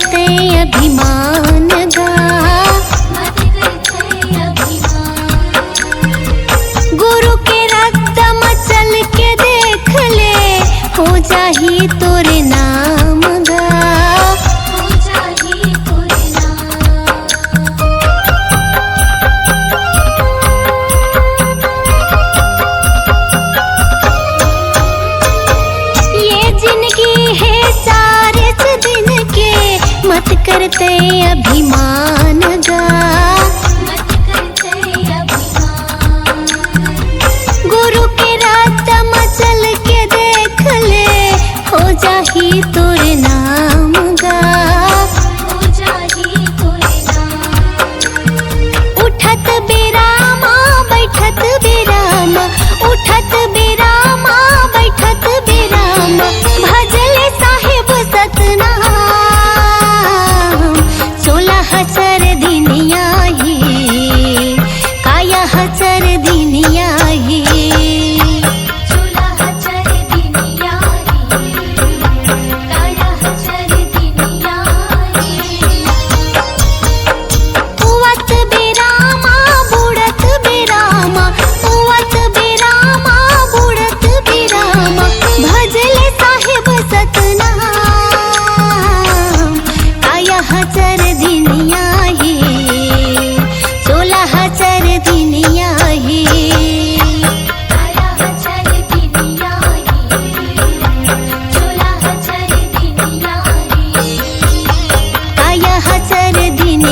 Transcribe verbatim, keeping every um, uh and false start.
ते अभिमान गा। गुरु के रद्दा म चल के देख ले, हो जाही तोरे नाम गा। ये जिनगी हे चार च दिन के, मत कर ते अभिमान गा। गुरु के रद्दा म चल के देख ले, हो जाही तोर नाम गा। उठत बेरा म, बैठत बेरा म, उठत बेरा म, बैठत बेरा म, भजले साहेब सतनाम। चोला ह चर दिन आही, काया ह चर दिन आही। उवत बेरा मा, बुड़त बेरा मा, उवत बेरा मा, बुड़त बेरा मा, भजले साहेब सतनाम। काया ह चर दिन आही, चोला ह चर दिन आही। काया ह चर दिन